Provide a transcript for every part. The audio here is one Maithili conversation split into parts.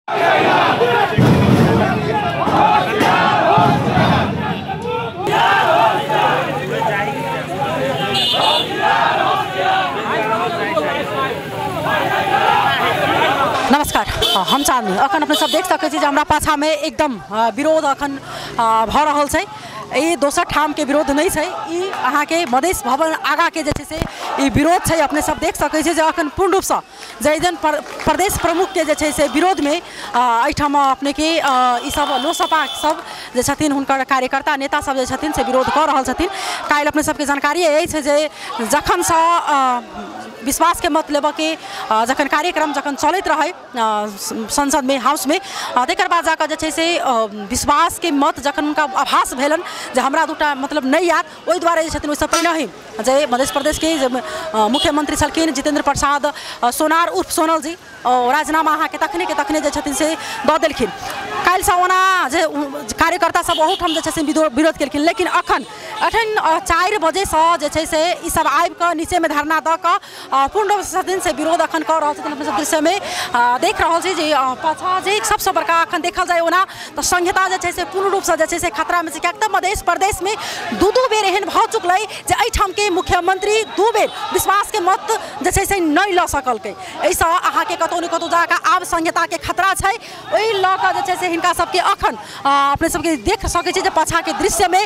नमस्कार, हम चांदनी। अखन अपने सब देख सकै छी जे हमरा पाछामे एकदम विरोध अखन भऽ रहल छै। ई दोसर ठामके विरोध नहि छै, ई अहाँके मधेश भवन आगाँके जे छै से ई विरोध छै। अपने सब देख सकै छी जे अखन पूर्ण रूपसँ जैजन प्रदेश प्रमुखके जे छै से विरोधमे एहिठाम अपनेके ई सब लोसपा सब जे छथिन हुनकर कार्यकर्ता नेता सब जे छथिन से विरोध कऽ रहल छथिन। काल्हि अपने सबके जानकारी अछि जे जखनसँ विश्वासके मत लेबऽके जखन कार्यक्रम जखन चलैत रहै संसदमे हाउसमे, तकर बाद जाकऽ जे छै से विश्वासके मत जखन हुनका आभास भेलनि जे हमरा दूटा मतलब नहि आयत, ओहि दुआरे जे छथिन ओहिसँ पहिने ही जे मध्य प्रदेशके जे मुख्यमंत्री छलखिन जितेंद्र प्रसाद सोनार उर्फ सोनल जी राजीनामा अहाँके तखने के तखने जे छथिन से दऽ देलखिन। काल्हिसँ ओना जे कार्यकर्ता सब ओहूठाम जे छै से विरोध केलखिन, लेकिन अखन 4 बजेसँ जे छै से ई सब आबिकऽ नीचेमे धरना दऽ कऽ पूर्ण रूपसँ छथिन से विरोध अखन कऽ रहल छथिन। अपने सब दृश्यमे देख रहल छी जे पाछाँ जे सबसँ बड़का अखन देखल जाय ओना तऽ संहिता जे छै से पूर्ण रूपसँ जे छै से खतरामे छै, किएक तऽ मध्य प्रदेशमे दू बेर एहन भऽ चुकलै जे एहिठामके मुख्यमंत्री 2 बेर विश्वासके मत जे छै से नहि लऽ सकलकै। एहिसँ अहाँके कतहु ने कतहु जाकऽ आब संहिताके खतरा छै। ओहि लऽ कऽ जे छै से हिनका सबके अखन अपने सबके देख सकै छी जे पाछाँके दृश्यमे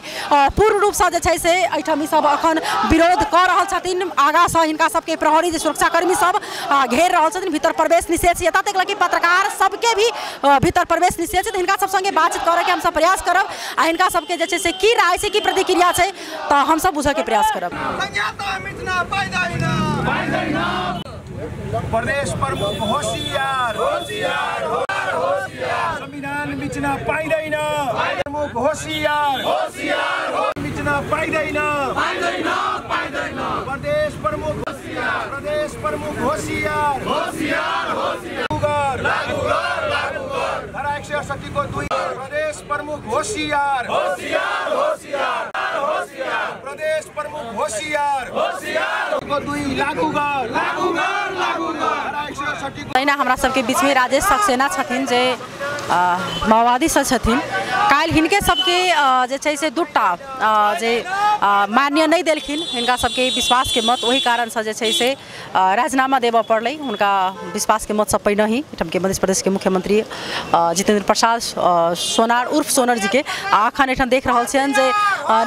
पूर्ण रूपसँ जे छै से एहिठाम ई सब अखन विरोध कऽ रहल छथिन। आगाँसँ हिनका सबके प्रहरी जे सुरक्षाकर्मी सब घेर रहल छथिन, भीतर प्रवेश निषेध छै, एतऽ तक कि पत्रकार सबके भी भीतर प्रवेश निषेध छै। तऽ हिनका सब संगे बातचीत करऽके हमसब प्रयास करब आ हिनका सबके जे छै से की राय छै, की प्रतिक्रिया छै, तऽ हमसब बुझऽके प्रयास करब। प्रदेश प्रमुख होशियार, संविधान मिच्न पाइँदैन। प्रमुख होशियार, मिच्न पाइँदैन। प्रदेश प्रमुख, प्रदेश प्रमुख होशियार, धारा 168 को 2। प्रदेश प्रमुख होशियार, प्रदेश प्रमुख होशियार, को 2 लागू गर, धारा 168। तहिना हमरा सबके बीचमे राजेश सक्सेना छथिन जे माओवादीसँ छथिन। काल्हि हिनके सबके जे छै से 2टा जे मान्य नहि देलखिन हिनका सबके विश्वासके मत, ओहि कारणसँ जे छै से राजीनामा देबऽ पड़लै हुनका विश्वासके मतसँ पहिने ही एहिठामके मध्य प्रदेशके मुख्यमंत्री जितेंद्र प्रसाद सोनार उर्फ सोनर जीके। आ अखन एहिठाम देख रहल छियनि जे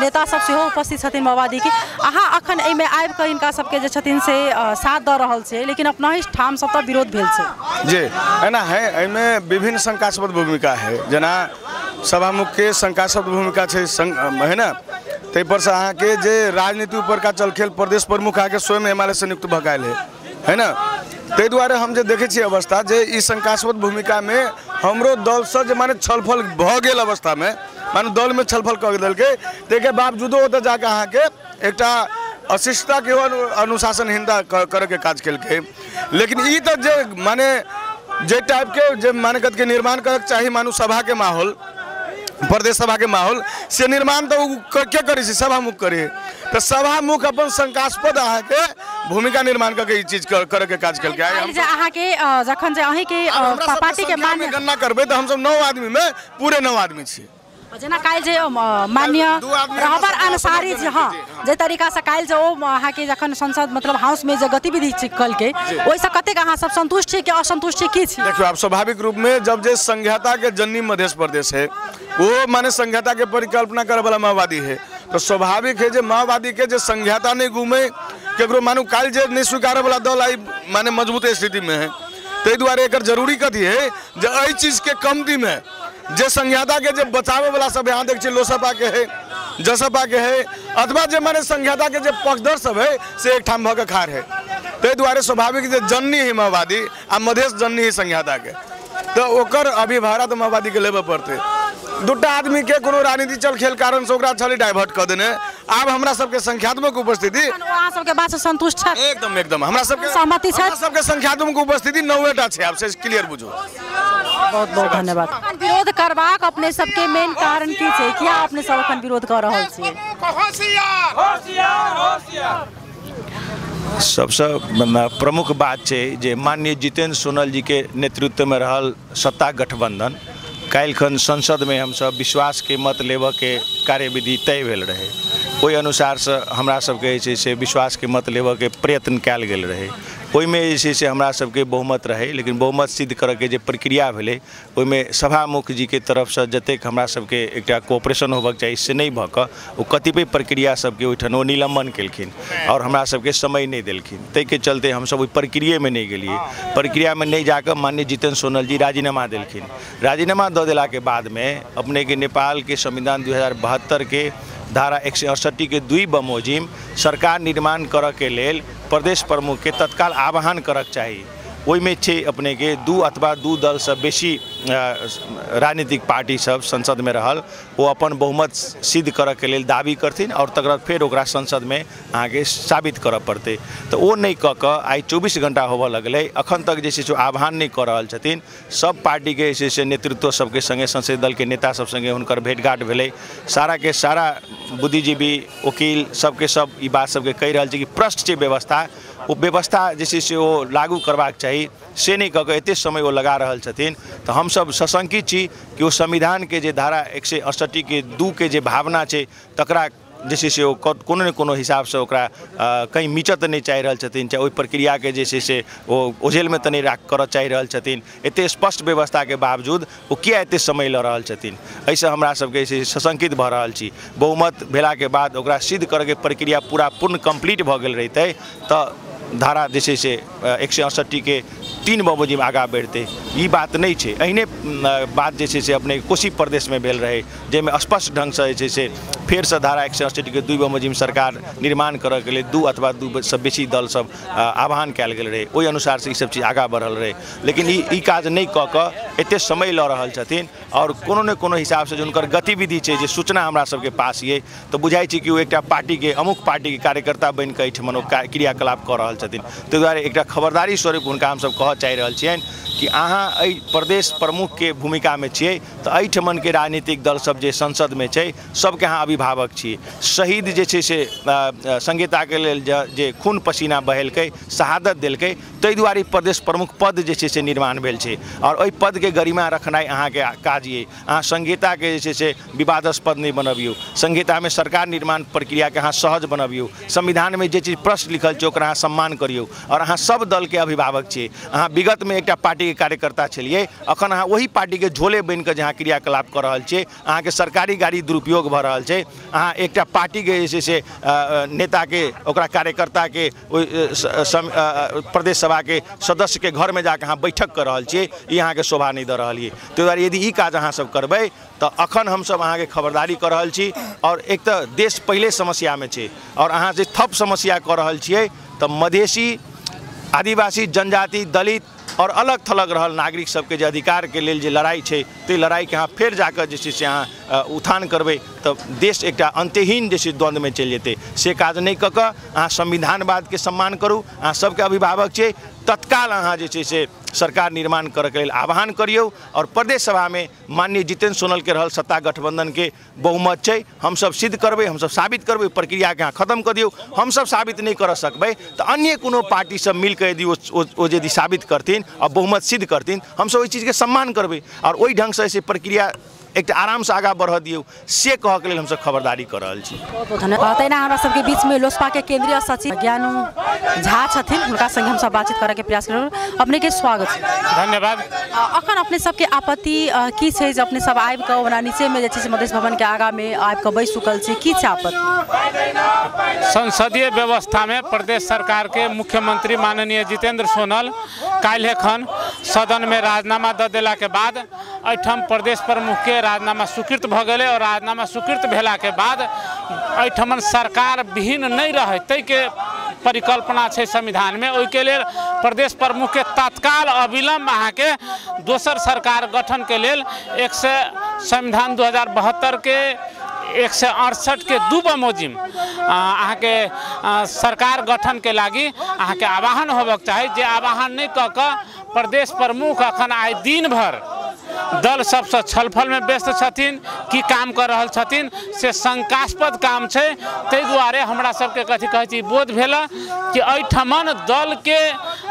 नेता सब सेहो उपस्थित छथिन माओवादीके। अहाँ अखन एहिमे आबिकऽ हिनका सबके जे छथिन से साथ दऽ रहल छै, लेकिन अपना ही ठाम सब तऽ विरोध भेल छै। जी एना है, एहिमे विभिन्न शंकास्पद भूमिका है, जेना सभामुखके शंकास्पद भूमिका छै है ना, ताहि पर से अहाँके जे राजनीति ऊपरका चलखेल प्रदेश प्रमुख अहाँके स्वयं एमाले से नियुक्त भऽ गेल है ना, ताहि दुआरे हम जे देखै छियै अवस्था जे ई शंकास्पद भूमिकामे हमरो दलसँ जे माने छलफल भऽ गेल अवस्थामे, माने दलमे छलफल कऽ देलकै, ताहिके बावजूदो ओतऽ जाकऽ अहाँके एकटा अशिष्टताके अनुशासनहीनता करैके काज केलकै। लेकिन ई तऽ जे माने जे टाइपके जे माने कथीके निर्माण करैके चाही मानू सभाके माहौल, प्रदेश सभाके माहौल, से निर्माण तऽ ओ के करै छै, सभामुख करै। तऽ सभामुख अपन शंकास्पद अहाँके भूमिका निर्माण कऽ के ई चीज करैके काज केलकै। अहाँके जखन जे अहीँके पार्टीके मान्य गणना करबै तऽ हमसब 9 आदमीमे पूरे 9 आदमी छी। जेना काल्हि जे माननीय रहबर अंसारी जी, हाँ, जे तरीकासँ काल्हि जे ओ अहाँके जखन संसद मतलब हाउसमे जे गतिविधि कलकै, ओहिसँ कतेक अहाँ सब संतुष्ट छी कि असंतुष्ट छी, की छी? देखियौ, आब स्वाभाविक रूपमे जब जे संहिताके जननी मध्य प्रदेश है, वो माने संहिताके परिकल्पना करैवला माओवादी है, तो स्वाभाविक है जे माओवादी के जे संहिता नहीं घूमे केकरो मानू काल्हि जे नहीं स्वीकारैवला दल आई माने मजबूत स्थितिमे है। ताहि दुआरे एकर जरूरी कथी है जे एहि चीजके कमतीमे जे संहिता के जे बचावे वाला सब यहाँ देख लोसपा के है, जसपा के है, अथवा जे माने संहिता के जे पक्षधर सब है से एक ठाम भऽ के खाड़ है। ताहि दुआरे स्वाभाविक जे जननी है माओवादी आ मधेश जननी है संहिता के, तऽ ओकर अभिभारा तऽ माओवादी के लेबऽ पड़तै। 2टा आदमी के कोनो राजनीति चल खेल कारण से ओकरा छली डाइवर्ट कऽ देने। आब हमरा सबके संख्यात्मक उपस्थिति, अहाँ सबके बात से संतुष्ट छथि? एकदम एकदम, हमरा सबके सहमति छै। हमरा सबके संख्यात्मक उपस्थिति 9टा छै, आब से क्लियर बुझू। बहुत बहुत धन्यवाद। विरोध करबाक अपने सबके मेन कारण की छै, किया अपने सब अखन विरोध कऽ रहल छियै? सबसँ प्रमुख बात छै जे माननीय जितेंद्र सोनल जी के नेतृत्व में रहल सत्ता गठबंधन काल्हिखन संसद में हमसब विश्वास के मत लेबऽ के कार्यविधि तय भेल रहे। ओहि अनुसार से हमरा सबके जे छै से विश्वास के मत लेबऽ के प्रयत्न कयल गेल रहे। ओहिमे जे छै से हमरा सबके बहुमत रहे, लेकिन बहुमत सिद्ध करऽके जे प्रक्रिया भेलै ओहिमे सभामुख जीके तरफसँ जतेक हमरा सबके एकटा कोऑपरेशन होबक चाही से नहि भऽ कऽ ओ कतिपय प्रक्रिया सबके ओहिठाम ओ निलम्बन केलखिन और हमरा सबके समय नहि देलखिन। ताहिके चलते हमसब ओहि प्रक्रियामे नहि गेलियै। प्रक्रियामे नहि जाकऽ माननीय जितेंद्र सोनल जी राजीनामा देलखिन। राजीनामा दऽ देलाके बादमे अपनेके नेपालके संविधान 2072 के धारा 168 के 2 बमोजिम सरकार निर्माण करऽ के लेल प्रदेश प्रमुख के तत्काल आह्वान करक चाही। ओहिमे छै अपने के 2 अथवा 2 दलसँ बेसी राजनीतिक पार्टी सब संसद में रहल ओ अपन बहुमत सिद्ध करऽ के लेल दावी करथिन और तकर बाद फेर ओकरा संसद में अहाँके साबित करऽ पड़तै। तऽ ओ नहि कऽ कऽ आइ 24 घंटा होबऽ लगलै, अखन तक जे छै से आह्वान नहि कऽ रहल छथिन। सब पार्टीके जे छै से नेतृत्व सबके सङ्गे संसदीय दलके नेता सब सङ्गे हुनकर भेंटघाट भेलै। सारा के सारा बुद्धिजीवी वकील सबके सब ई बात सबके कहि रहल छै कि प्रश्न छै व्यवस्था, ओ व्यवस्था जे छै से ओ लागू करबाक चाही, से नहि कऽ कऽ एतेक समय ओ लगा रहल छथिन। तऽ हमसब सशंकित छी कि ओ संविधानके जे धारा 168 के 2 के जे भावना छै तकरा जे छै से ओ कोनो ने कोनो हिसाबसँ ओकरा कहीं मिचऽ तऽ नहि चाहि रहल छथिन, चाहे ओहि प्रक्रियाके जे छै से ओ ओझेलमे तऽ नहि करऽ चाहि रहल छथिन। एतेक स्पष्ट व्यवस्थाके बावजूद ओ किया एतेक समय लऽ रहल छथिन, एहिसँ हमरा सबके जे छै सशंकित भऽ रहल छी। बहुमत भेलाके बाद ओकरा सिद्ध करऽके प्रक्रिया पूरा पूर्ण कम्प्लीट भऽ गेल रहितै तऽ धारा जे छै से 168 के 3 बमोजिम आगाँ बढ़तै, ई बात नहि छै। एहने बात जे छै से अपने कोशी प्रदेशमे भेल रहै, जाहिमे स्पष्ट ढङ्गसँ जे छै से फेरसँ धारा 168 के 2 बमोजिम सरकार निर्माण करऽके लेल 2 अथवा 2 सँ बेसी दल सब आह्वान कयल गेल रहै। ओहि अनुसारसँ ई सब चीज आगाँ बढ़ल रहै, लेकिन ई काज नहि कऽ कऽ एतेक समय लऽ रहल छथिन और कोनो ने कोनो हिसाबसँ जे हुनकर गतिविधि छै, जे सूचना हमरा सबके पास ये तऽ बुझाइ छै कि ओ एकटा पार्टीके अमुक पार्टीके कार्यकर्ता बनि कऽ एहिठमन ओ क्रियाकलाप कऽ रहल छथिन। ताहि दुआरे एकटा खबरदारी स्वरूप हुनका हमसब कहऽ चाहि रहल छियनि कि अहाँ एहि प्रदेश प्रमुखके भूमिकामे छियै तऽ एहिठमनके राजनीतिक दल सब जे संसदमे छै सबके अहाँ अभिभावक छी। शहीद जे छै से संहिताके लेल जे खून पसीना बहेलकै, शहादत देलकै, ताहि दुआरे प्रदेश प्रमुख पद जे छै से निर्माण भेल छै और ओहि पदके गरिमा रखनाइ अहाँके काज ये। अहाँ संहिताके जे छै से विवादास्पद नहि बनबियौ, संहितामे सरकार निर्माण प्रक्रियाके अहाँ सहज बनबियौ, संविधानमे जे चीज प्रश्न लिखल छै ओकरा अहाँ सम्मान करियौ और अहाँ सब दलके अभिभावक छियै। अहाँ विगतमे एकटा पार्टीके कार्यकर्ता छलियै, अखन अहाँ ओही पार्टीके झोले बनिकऽ जे अहाँ क्रियाकलाप कऽ रहल छियै, अहाँके सरकारी गाड़ी दुरुपयोग भऽ रहल छै। अहाँ एकटा पार्टीके जे छै से नेताके ओकरा कार्यकर्ताके ओहि प्रदेश सभाके सदस्यके घरमे जाकऽ अहाँ बैठक कऽ रहल छियै, ई अहाँके शोभा नहि दऽ रहल यऽ। ताहि दुआरे यदि ई काज अहाँ सब करबै तऽ अखन हमसब अहाँके खबरदारी कऽ रहल छी। और एक तऽ देश पहिले समस्यामे छै और अहाँ जे थप समस्या कऽ रहल छियै तऽ मधेशी, आदिवासी, जनजाति, दलित और अलग थलग रहल नागरिक सबके जे अधिकारके लेल जे लड़ाइ छै ताहि लड़ाइके अहाँ फेर जाकऽ जे छै से अहाँ उत्थान करबै तऽ देश एकटा अंतहीन जे छै द्वन्द्वमे चलि जेतै। से काज नहि कऽ कऽ अहाँ संविधानवादके सम्मान करू, अहाँ सबके अभिभावक छियै। तत्काल अहाँ जे छै से सरकार निर्माण करऽके लेल आह्वान करियौ और प्रदेश सभामे माननीय जितेंद्र सोनलके रहल सत्ता गठबंधनके बहुमत छै, हमसब सिद्ध करबै, हमसब साबित करबै, प्रक्रियाके अहाँ खत्म कऽ दियौ। हमसब साबित नहि करऽ सकबै तऽ अन्य कोनो पार्टी सब मिलके यदि ओ यदि साबित करथिन और बहुमत सिद्ध करथिन, हमसब ओहि चीजके सम्मान करबै और ओहि ढङ्गसँ से प्रक्रिया एकटा आरामसँ आगाँ बढ़ऽ दियौ, से कहऽके लेल हमसब खबरदारी कऽ रहल छी। बहुत बहुत धन्यवाद। तहिना हमरा सबके बीचमे लोजपाके केंद्रीय सचिव ज्ञानू झा छथिन, हुनका संगे हमसब बातचीत करऽके प्रयास करब। अपनेके स्वागत छै। धन्यवाद। अखन अपने सबके आपत्ति की छै जे अपने सब आबि कऽ ओना नीचेमे जे छै से मधेश भवनके आगाँमे आबि कऽ बैस चुकल छी, की छै आपत्ति? संसदीय व्यवस्थामे प्रदेश सरकारके मुख्यमंत्री माननीय जितेंद्र सोनल काल्हि एखन सदनमे राजीनामा दऽ देलाके बाद एहिठाम प्रदेश प्रमुखके राजीनामा स्वीकृत भऽ गेलै और राजीनामा स्वीकृत भेलाके बाद एहिठमन सरकार विहीन नहि रहै ताहिके परिकल्पना छै संविधानमे। ओहिके लेल प्रदेश प्रमुखके तत्काल अविलंब अहाँके दोसर सरकार गठनके लेल 100 संविधान 2072 के 168 के 2 बमोजिम अहाँके सरकार गठनके लागि अहाँके आह्वान होबक चाही। जे आह्वान नहि कऽ कऽ प्रदेश प्रमुख अखन आइ दिन भरि दल सबसँ छलफलमे व्यस्त छथिन, की काम कर रहल छथिन से शंकास्पद काम छै। ताहि दुआरे हमरा सबके कथी कहै छै बोध भेल कि एहिठमन दलके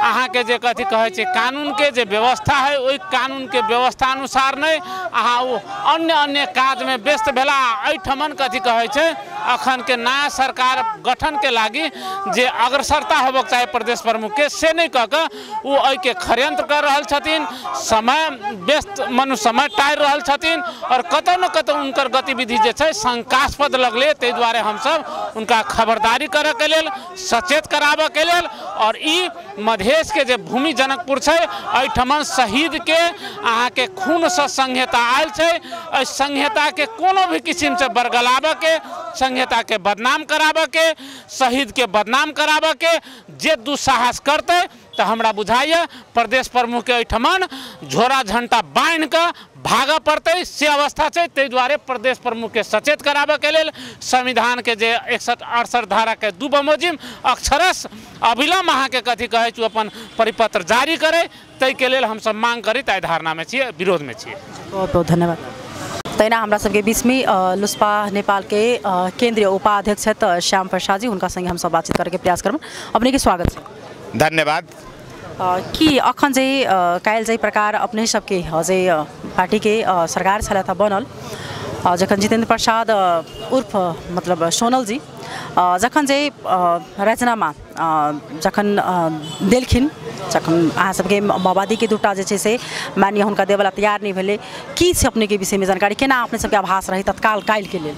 अहाँके जे कथी कहै छै कानूनके जे व्यवस्था है ओहि कानूनके व्यवस्था अनुसार नहि अहाँ ओ अन्य अन्य काजमे व्यस्त भेला। एहिठमन कथी कहै छै अखनके नया सरकार गठनके लागि जे अग्रसरता होबक चाही प्रदेश प्रमुखके से नहि कऽ कऽ ओ एहिके षड्यंत्र कर रहल छथिन, समय व्यस्त मनु समय टारि रहल छथिन और कतौ न कतौ उनकर गतिविधि जे छै शंकास्पद लगलै। ताहि दुआरे हमसब उनका खबरदारी करऽके लेल, सचेत कराबऽके लेल और ई मधेशके जे भूमि जनकपुर छै एहिठमन शहीदके अहाँके खूनसँ संहिता आयल छै, एहि संहिताके कोनो भी किसिमसँ बरगलाबऽके, संहिताके बदनाम कराबऽके, शहीदके बदनाम कराबऽके जे दुस्साहस करतै तऽ हमरा बुझाइए प्रदेश प्रमुखके एहिठमन झोरा झंटा बान्हिकऽ भागऽ पड़तै से अवस्था छै। ताहि दुआरे प्रदेश प्रमुखके सचेत कराबऽके लेल संविधानके जे 61 68 धाराके 2 बमोजिम अक्षरश अविलम्ब अहाँके कथी कहै छै अपन परिपत्र जारी करै, ताहिके लेल हमसब मांग करैत आइ धारणामे छियै, विरोधमे छियै। बहुत बहुत धन्यवाद। तहिना हमरा सबके बीचमे लोसपा नेपालके केंद्रीय उपाध्यक्ष छथि श्याम प्रसाद जी, हुनका संगे हमसब बातचीत करैके प्रयास करब। अपनेके स्वागत छै। धन्यवाद। कि अखन जे काल्हि जे प्रकार अपने सबके जे पार्टीके सरकार छलथि हँ बनल, जखन जितेन्द्र प्रसाद उर्फ मतलब सोनल जी जखन जे राजीनामा जखन देलखिन, जखन अहाँ सबके माओवादीके दूटा जे छै से माननीय हुनका देवला तैयार नहि भेलै, की छै अपनेके विषयमे जानकारी, केना अपने सबके आभास रही तत्काल काल्हिके लेल?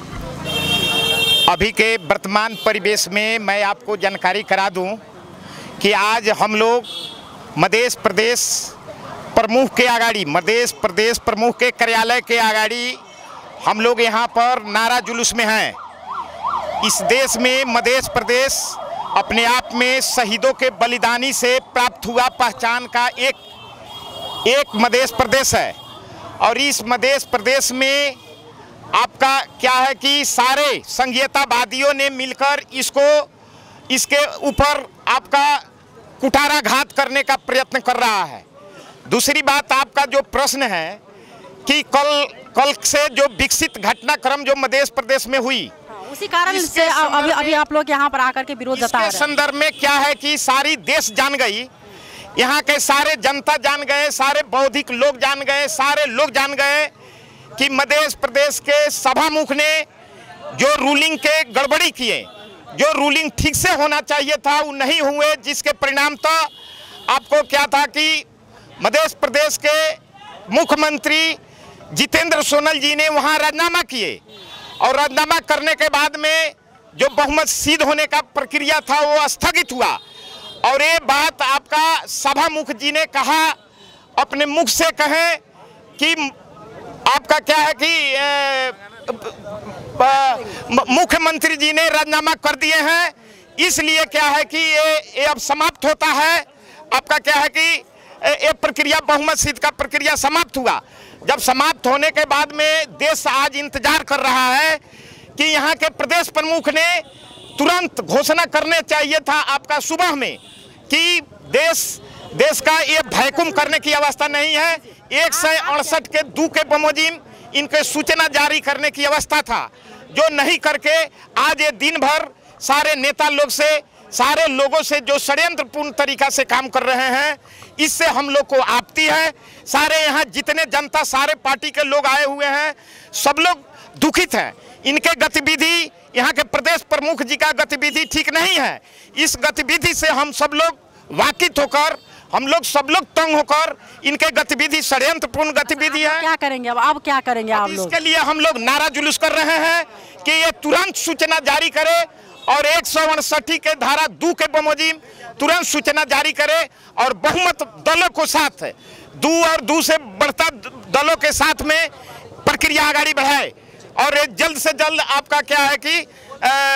अभी के वर्तमान परिवेश में मैं आपको जानकारी करा दूँ कि आज हम लोग मध्य प्रदेश प्रमुख के आगाड़ी, मध्य प्रदेश प्रमुख के कार्यालय के आगाड़ी हम लोग यहाँ पर नारा जुलूस में हैं। इस देश में मध्य प्रदेश अपने आप में शहीदों के बलिदानी से प्राप्त हुआ पहचान का एक मध्य प्रदेश है और इस मध्य प्रदेश में आपका क्या है कि सारे संघीयतावादियों ने मिलकर इसको इसके ऊपर आपका कुठाराघात करने का प्रयत्न कर रहा है। दूसरी बात, आपका जो प्रश्न है कि कल से जो विकसित घटनाक्रम जो मध्य प्रदेश में हुई, उसी कारण से अभी अभी आप लोग यहाँ पर आकर के विरोध जता रहे हैं। इसके संदर्भ में क्या है कि सारी देश जान गई, यहाँ के सारे जनता जान गए, सारे बौद्धिक लोग जान गए, सारे लोग जान गए कि मध्य प्रदेश के सभामुख ने जो रूलिंग के गड़बड़ी किए, जो रूलिंग ठीक से होना चाहिए था वो नहीं हुए, जिसके परिणाम तो आपको क्या था कि मध्य प्रदेश के मुख्यमंत्री जितेंद्र सोनल जी ने वहाँ राजीनामा किए और राजीनामा करने के बाद में जो बहुमत सिद्ध होने का प्रक्रिया था वो स्थगित हुआ। और ये बात आपका सभामुख जी ने कहा, अपने मुख से कहें कि आपका क्या है कि मुख्यमंत्री जी ने राजीनामा कर दिए हैं, इसलिए क्या है कि ये अब समाप्त होता है। आपका क्या है कि ये प्रक्रिया बहुमत सिद्ध का प्रक्रिया समाप्त हुआ। जब समाप्त होने के बाद में देश आज इंतजार कर रहा है कि यहाँ के प्रदेश प्रमुख ने तुरंत घोषणा करने चाहिए था आपका सुबह में कि देश का ये वैक्यूम करने की अवस्था नहीं है। 168 के 2 के बमोजिम इनके सूचना जारी करने की अवस्था था, जो नहीं करके आज ये दिन भर सारे नेता लोग से, सारे लोगों से जो षड्यंत्रपूर्ण तरीका से काम कर रहे हैं, इससे हम लोग को आपत्ति है। सारे यहाँ जितने जनता, सारे पार्टी के लोग आए हुए हैं, सब लोग दुखित हैं। इनके गतिविधि, यहाँ के प्रदेश प्रमुख जी का गतिविधि ठीक नहीं है। इस गतिविधि से हम सब लोग वाकिफ होकर, हम लोग सब लोग तंग होकर इनके गतिविधि षड्यंत्रपूर्ण गतिविधि है। क्या करेंगे अब, अब क्या करेंगे आप लोग? इसके लिए हम लोग नारा जुलूस कर रहे हैं कि ये तुरंत सूचना जारी करे और 168 के धारा 2 के बमोजिम तुरंत सूचना जारी करे और बहुमत दलों को साथ 2 और 2 से बढ़ता दलों के साथ में प्रक्रिया आगाड़ी बढ़ाए और जल्द से जल्द आपका क्या है कि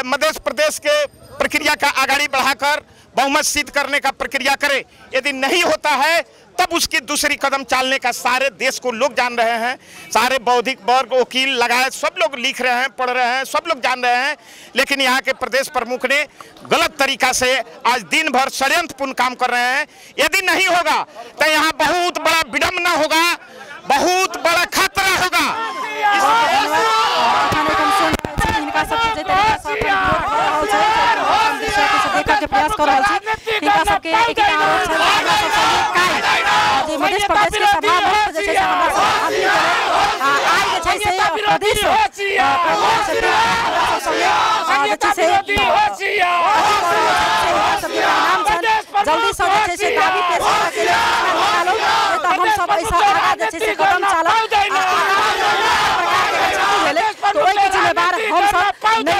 मध्य प्रदेश के प्रक्रिया का आगाड़ी बढ़ाकर बहुमत सिद्ध करने का प्रक्रिया करे। यदि नहीं होता है तब उसकी दूसरी कदम चालने का सारे देश को लोग जान रहे हैं, सारे बौद्धिक वर्ग, वकील लगाए सब लोग लिख रहे हैं, पढ़ रहे हैं, सब लोग जान रहे हैं। लेकिन यहाँ के प्रदेश प्रमुख ने गलत तरीका से आज दिन भर षड्यंत्रपूर्ण काम कर रहे हैं। यदि नहीं होगा तो यहाँ बहुत बड़ा विडम्बना होगा, बहुत बड़ा प्रयास कऽ रहल छी। हिनका सबके एकटा आरोप छनि जे हमरा सब संगे काल्हि जे मधेश प्रदेशके सभामुख जे छै से हमरा सब धांधली केलनि आ आइ जे छै से प्रदेश प्रमुख छथिन हमरा सब संगे जे छै से अथी कऽ रहल छथि से हिनका सबके नाम छनि। जल्दीसँ जे छै से दाबी पेश करऽके लेल सूचना निकालू, नहि तऽ हमसब एहिसँ आगाँ जे छै से कदम चालब। आ आगाँ प्रकारके क्षति भेलै तऽ ओहिके जिम्मेवार हमसब नहि